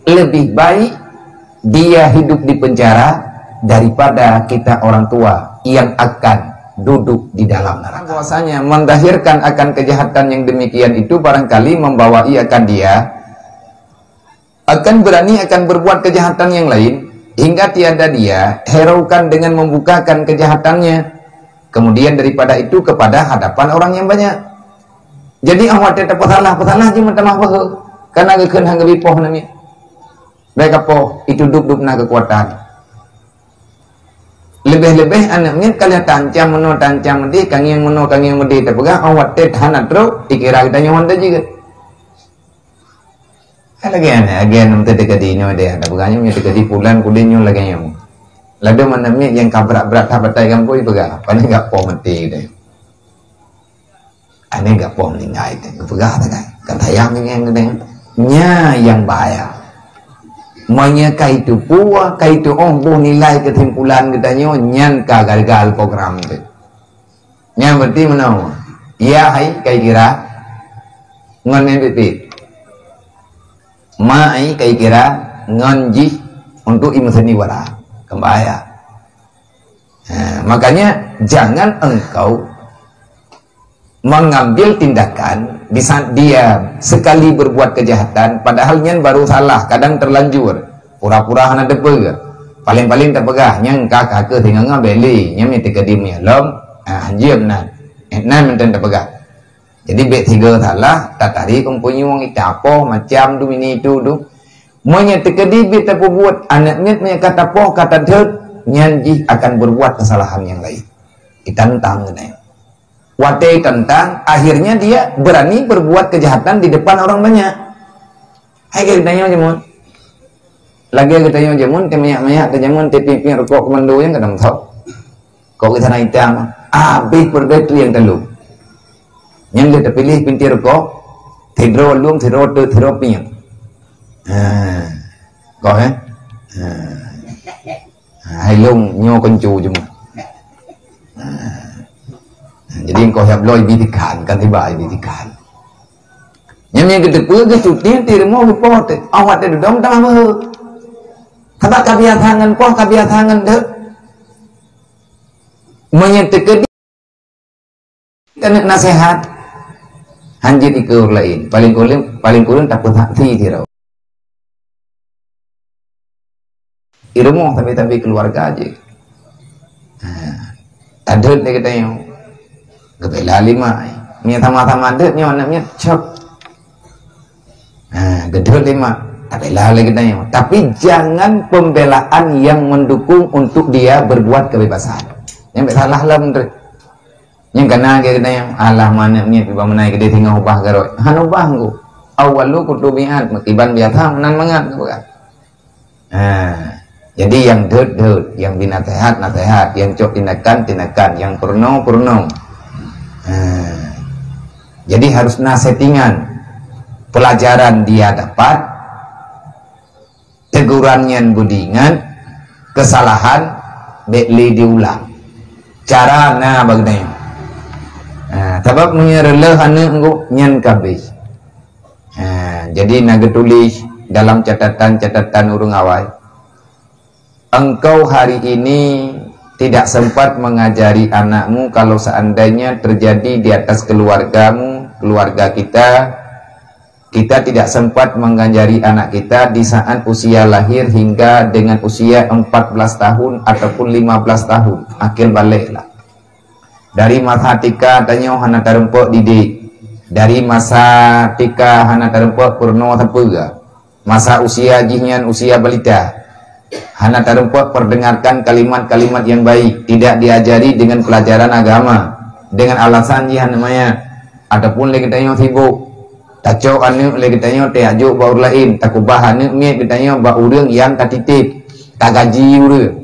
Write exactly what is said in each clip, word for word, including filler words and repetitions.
Lebih baik dia hidup di penjara daripada kita orang tua yang akan duduk di dalam neraka. Bahwasanya mendahirkan akan kejahatan yang demikian itu barangkali membawai akan dia akan berani akan berbuat kejahatan yang lain, hingga tiada dia hiraukan dengan membukakan kejahatannya, kemudian daripada itu kepada hadapan orang yang banyak. Jadi, awak watèe tapeusalah, peusalah jih meutamah beuhe, karena geukheun han geubi poh namiet. Bèk kapoh, itu dub-dub na keukuatan. Leubeh-leubeh aneuk miet ka lheueh taancam meunoe, taancam meudéh, kangieng meunoe, kangieng meudéh tapeugah, awak watèe hana trok, dikira geutanyoe hana jeuet. Kan lagèe nyan, lagèe nyan teukeudi nyoe deh, ada peugah nyoe teukeudi pulan kudin nyoe lagèe nyoe. Ladôm aneuk miet nyang ka brat-brat that batai gampông peugah, "Pane gak poh maté," deh. "Ane gak poh meuninggai," deh. Peugah teuh kan. Kan sayang nyan geude. Nyan nyang bahaya. Meunyoe ka itu pue, ka itu óh boh nilai keusimpulan geutanyoe, nyan ka gagal program teuh. Nyan berarti meunoe. Yah hai kai kira ngon nyang pit-pit. Ma hai kai kira ngon jih untuk imeuseuni wara. Kan bahaya. Ha, makanya jangan engkau mengambil tindakan di saat dia sekali berbuat kejahatan, padahal nyan baru salah, kadang terlanjur, pura-pura hana teupeue. Paling-paling tapeugah, "Nyang ka, ka keuh singoh-ngoh bèk lé, nyan meuteukeu di meualom, ah, hanjeuet nan." Eh, nan mantong tapeugah. Jadi, bèk sigoe salah, tatarék umpeuyueng, ita poh, macam tu, ini itu tu. Meunyoe teukeudi bit tapeubuet, aneuk miet meunyoe ka tapoh, ka tadhôt, nyan jih akan berbuat kesalahan yang lain. Ditantang keunan. Watèe tantang, akhirnya dia berani berbuat kejahatan di depan orang banyak. Hai geutanyoe jameun. Lagèe geutanyoe jameun, teuh manyak-manyak, teuh jameun, teuh pieng-pieng rukok keumando nyang kadang sok. Kok geutanyoe itam, habéh peureulèe tu nyang talo. Nyang lheueh teupiléh pinti rukok, sidroe lôn, sidroe teuk, sidroe pieng. Ha. Kok, eh? Ha. Ha, hai lôn nyoe keuncu jameun. Ha. Jadi engkau siap bloe ibi tikan, kan tiba ibi tikan. Nyang, nyang geuteupeue geucuti di rumoh geupoh teuh. Awak teuh dudong tamah beuhe. Sabab ka biasa ngon poh, ka biasa ngon deuek. Meunyoe teukeudi keuneuk naseuhat, hanjeuet ikeue ureueng laén. Paléng kureueng, paléng kureueng tapeusaksi sidroe. Di rumoh sabe-sabe keuluwarga jih. Ha, tadhôt lé geutanyoe. Geubela lé mak. Meunyoe sama-sama deuek nyoe aneuk miet cok. Ha, geudhôt lé mak. Tabela lé geutanyoe. Tapi jangan pembelaan yang mendukung untuk dia berbuat kebebasan. Nyang bèk salah lom tu. Nyang kana lagèe geutanyoe, alah, ma aneuk miet pih bak meunan keudéh singoh ubah garot. Han ubah engku. Awwalu kutubiat, meukiban biasa meunan mangat geupeugah. Ha, jadi nyang deuet-deuet, nyang bri naseuhat, naseuhat, nyang cok tindakan, tindakan, nyang peurunoe, peurunoe. Ha. Jadi harus na settingan. Pelajaran dia dapat, teguran nyan beuingat, kesalahan bèk lé diulang. Cara na bak geutanyoe. Ha, sabab meunyoe reuloh aneuk engku nyan ka habéh. Ha, jadi na geutuléh dalam catatan-catatan ureueng awai, "Engkau hari ini tidak sempat mengajari anakmu, kalau seandainya terjadi di atas keluargamu, keluarga kita, kita tidak sempat mengajari anak kita di saat usia lahir hingga dengan usia empat belas tahun ataupun lima belas tahun, akil baligh lah. Dari masa tika tanyoe hana tareumpok didik, dari masa tika hana tareumpok peurunoe sapeue, masa usia jih nyan usia balita, hana tareumpok perdengarkan kalimat-kalimat yang baik, tidak diajari dengan pelajaran agama, dengan alasan jih aneuk manyak, ataupun lé geutanyoe sibuk, tacok aneuk lé geutanyoe tajok bak ureueng laén, takubah aneuk miet geutanyoe bak ureueng nyang tatitép, tagaji ureueng."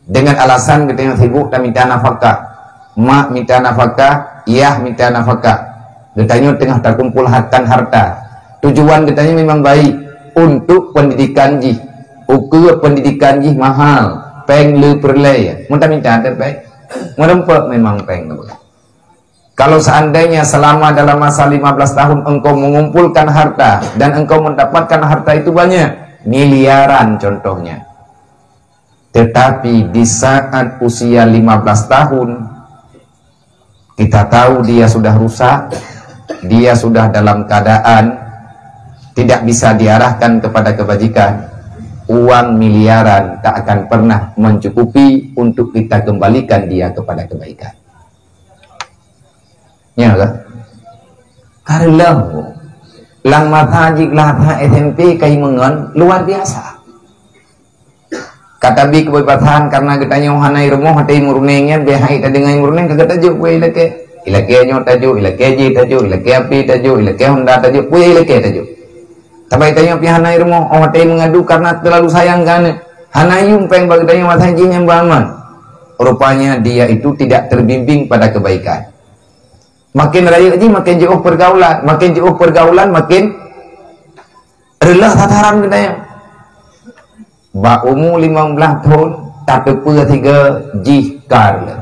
Dengan alasan geutanyoe sibuk tamita nafakah. Mak mita nafakah, yah mita nafakah. Geutanyoe teungoh takumpul akan harta. Tujuan geutanyoe memang baik untuk pendidikan jih. Ukeue pendidikan jih mahal, péng le peureulèe. Mun tamita teuh péng, meureumpok memang péng. Kalau seandainya selama dalam masa lima belas tahun engkau mengumpulkan harta dan engkau mendapatkan harta itu banyak, Miliaran contohnya. Tetapi di saat usia lima belas tahun, kita tahu dia sudah rusak, dia sudah dalam keadaan tidak bisa diarahkan kepada kebajikan. Uang miliaran tak akan pernah mencukupi untuk kita kembalikan dia kepada kebaikan. Ya kan? Karena lam masa jih lah S M P kai mengon luar biasa. Kata bi kebebasan karena geutanyoe hana rumoh até meurunéng nyan, beh hai tadeungai meurunéng ka geutajok kué ilakée. Ilakée nyoe tajok, ilakée jih tajok, ilakée api tajok, ilakée honda tajok, kué ilakée tajok. Tapi tanyoe pih hana rumoh, oh até mengadu karena terlalu sayang ke aneuk. Hana yum péng bagi tanyoe masa jih nyang beramal. Rupanya dia itu tidak terbimbing pada kebaikan. Makin rayeuk jih makin jauh pergaulan, makin jauh pergaulan makin reuloh sasaran geutanyoe. Bak umu limong blaih thon tateupeue sigoe jih ka reuloh.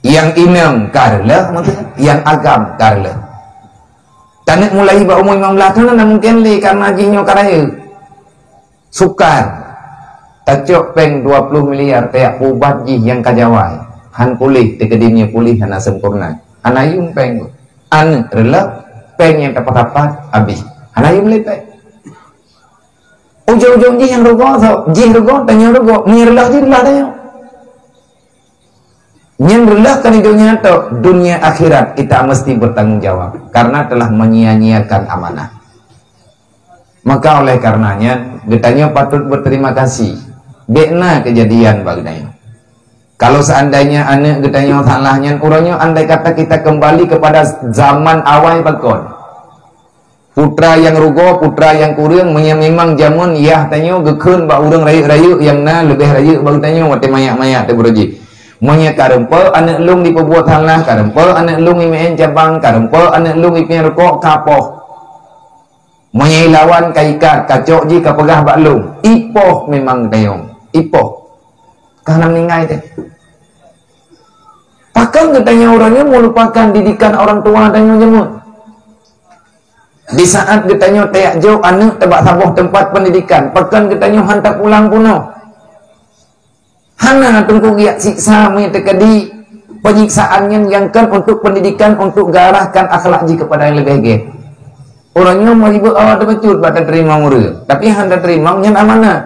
Nyang inong ka reuloh, maksud nyang agam ka reuloh. Taneuk mulai bak umu limong blaih thon na mungken lé karena jih nyoe ka rayeuk. Sukar. Tacok péng dua puluh miliar tajak peuubat jih nyang ka jawai. Han puléh, teukeudi nyoe puléh hana sempurna. Hana yum péng. Aneuk reuloh, péng nyang tapat-tapat habéh. Hana yum lé péng. Ujong-ujong jih nyang rugoe soe? Jih rugoe, tanyoe rugoe. Meunyoe reuloh jih reuloh tanyoe. Nyan reuloh kan di dunia tu, dunia akhirat kita mesti bertanggung jawab karena telah menyia-nyiakan amanah. Maka oleh karenanya, geutanyoe patut berterima kasih. Bék na kejadian bak geutanyoe. Kalau seandainya aneuk geutanyoe salah nyan, uroe nyoe andai kata kita kembali kepada zaman awai pakon. Putra nyang rugoe, putra nyang kureueng, meunyoe memang jameun yah tanyoe geukheun bak ureuëng rayeuk-rayeuk nyang na leubeh rayeuk bak geutanyoe watée manyak-manyak teuh beuroji. Meunyoe kareumpeu aneuk lôn jipeubuet salah, kareumpeu aneuk lôn jimeuén cabang, kareumpeu aneuk lôn jipeunyang rukok, ka poh. Meunyoe lawan ka ikat, ka cok jih ka peugah bak lôn, ipoh memang geutanyoe, ipoh. Ka hana meuninggai teuh. Pakon geutanyoe uroe nyoe meulupakan didikan orang tua tanyoe jameun? Di saat geutanyoe tajak jok aneuk teuh bak saboh teumpat pendidikan, pakon geutanyoe han tapulang peunoh? Hana teungku giak siksa meunyoe teukeudi penyiksaan nyan nyang kon untuk pendidikan, untuk geuarahkan akhlak jih kepada nyang leubeh gét. Uroe nyoe meuribot awak teuh bacut bak tateurimong ureuëng, tapi han tateurimong nyan amanah.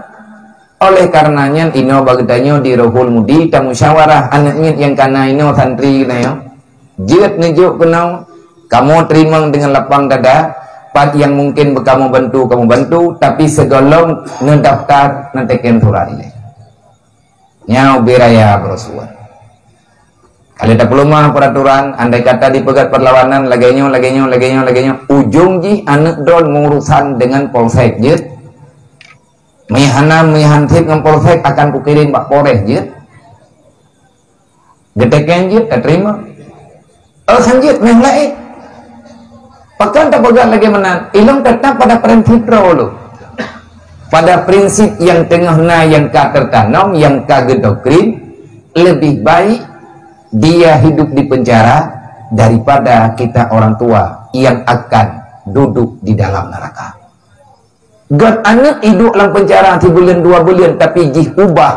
Oleh karena nyan inoe bak geutanyoe di Rohul Mudi tamusyawarah aneuk nyan nyang kana inoe santri geutanyoe. Jeuet neujok keunoe, kamoe teurimong deungon lapang dada, pat nyang mungken beukamoe bantu, kamoe bantu, tapi sigohlom neudaftar neuteken surat ilée. Nyoe ubé raya brosur. Ka lheueh tapeuleumah peuraturan, andai kata dipeugét peurlawanan lagée nyoe, lagée nyoe, lagée nyoe, lagée nyoe, ujong jih aneuk droe meurusan deungon polsek jeuet. Meuhana meuhan sép ngon polsek akan kukirém bak Polres jeuet. Geutekeng jeuet tateurimong. Oh, han jeuet meuh laén. Pakon tapeugah lagée meunan? Ilong teutap pada prinsip droe lom. Pada prinsip nyang teungoh na nyang ka teutanom, nyang ka geudoktrin, lebih baik dia hidup di penjara daripada kita orang tua yang akan duduk di dalam neraka. Göt aneuk iduek lam penjara sibuleuen dua buleuen, tapi jih ubah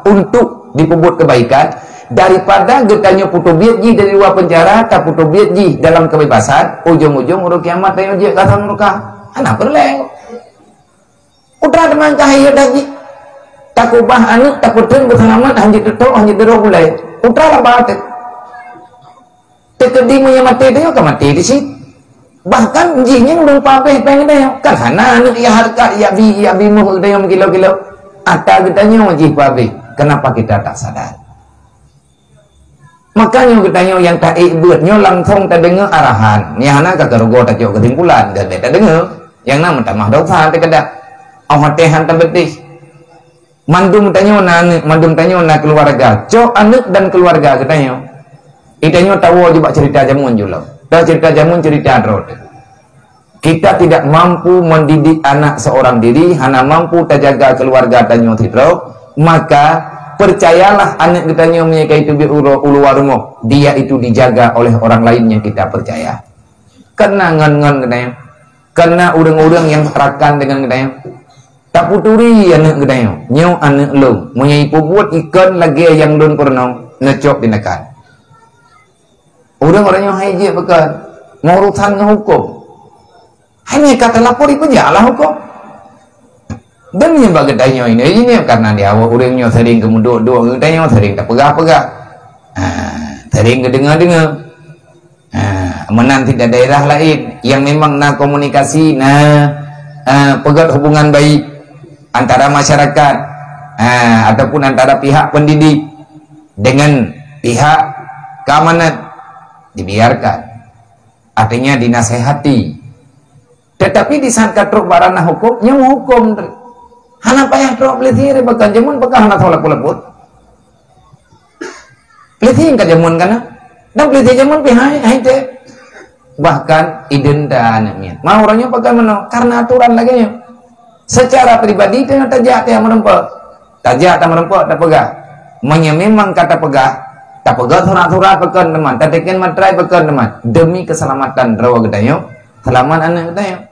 untuk dipeubuet kebaikan, daripada geutanyoe putôbiet jih dari luwa penjara, taputôbiet jih dalam kebebasan, ujong-ujong uroe kiamat tanyoe jeuet ka sang nuraka. Hana peureulée. Putra teuma ka hayeu dah jih. Takubah aneuk, tapeuteun beuseulamat, hanjeuet teutok, hanjeuet teuroh gulai. Putra laba teuh. Teukeudi meunyoe maté tanyoe ka maté di sit. Bahkan jih nyan ureuëng pabeh péng tanyoe. Kan hana aneuk ya hareukat, ya bi, ya bi moh tanyoe meukilo-kilo. Ata geutanyoe jih pabeh. Kenapa kita tak sadar? Makanya geutanyoe nyang taék beuet nyoe langsong tadeungoe arahan. Nyang hana ka keurugoe tacok keusimpulan, dan bèk tadeungoe. Nyang na meutamah dosa teukeudang. Oh watée han tabeuteh. Mandum tanyoe na aneuk, mandum tanyoe na keuluwarga. Cok aneuk dan keuluwarga geutanyoe. Geutanyoe tawoe jibak ceurita jameun julong. Dan ceurita jameun ceurita droe teuh. Kita tidak mampu mendidik anak seorang diri, hana mampu tajaga keuluwarga tanyoe sidroe, maka percayalah aneuk geutanyoe meunyoe ka iteubiet uroe u luwa rumoh, dia itu dijaga oleh orang lain yang kita percaya. Karena ngon-ngon geutanyoe. Karena ureuëng-ureuëng nyang rakan deungon geutanyoe, taputuri aneuëk geutanyoe, "Nyoe aneuëk lôn, meunyoe ipeubuet ikon lagée nyang lôn peurunoe, neucok tindakan." Ureuëng-ureuëng nyoe hai jeuet pakon, meurusan ngon huköm. Hanya ka talapor, ipeujaklah huköm. Dan nyoe bak geutanyoe ini, ini karena di awak ureuëng nyoe sering keumudok-dok, geutanyoe sering tapeugah-peugah. Ha, sering geudeungoe-deungoe. Ha, meunan cit daerah lain yang memang na komunikasi, na, ha, peugét hubungan baik antara masyarakat, ha, ataupun antara pihak pendidik dengan pihak keamanan, dibiarkan. Artinya dinasehati. Tetapi di saat ka trok bak ranah huköm, nyoe huköm. Hana payah trok polisi, pakon jameun pakon hana soe lapor-lapor. Polisi ka jameun kana. Dan polisi jameun pih hai, hai teh. Bahkan idenda aneuk miet. Mau ureuëng nyoe pakon meunoe, karena aturan lagée nyoe. Secara pribadi keuneuk tajak teuh meureumpok. Tajak tameureumpok tapeugah. Meunyoe memang ka tapeugah, tapeugah surat-surat pakon teuma, tateken materai pakon teuma, demi keselamatan droe geutanyoe, seulamat aneuk geutanyoe.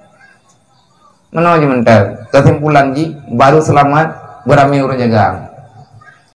Meunoe jih mantong, kesimpulan jih, baru seulamat beurami ureuëng jaga.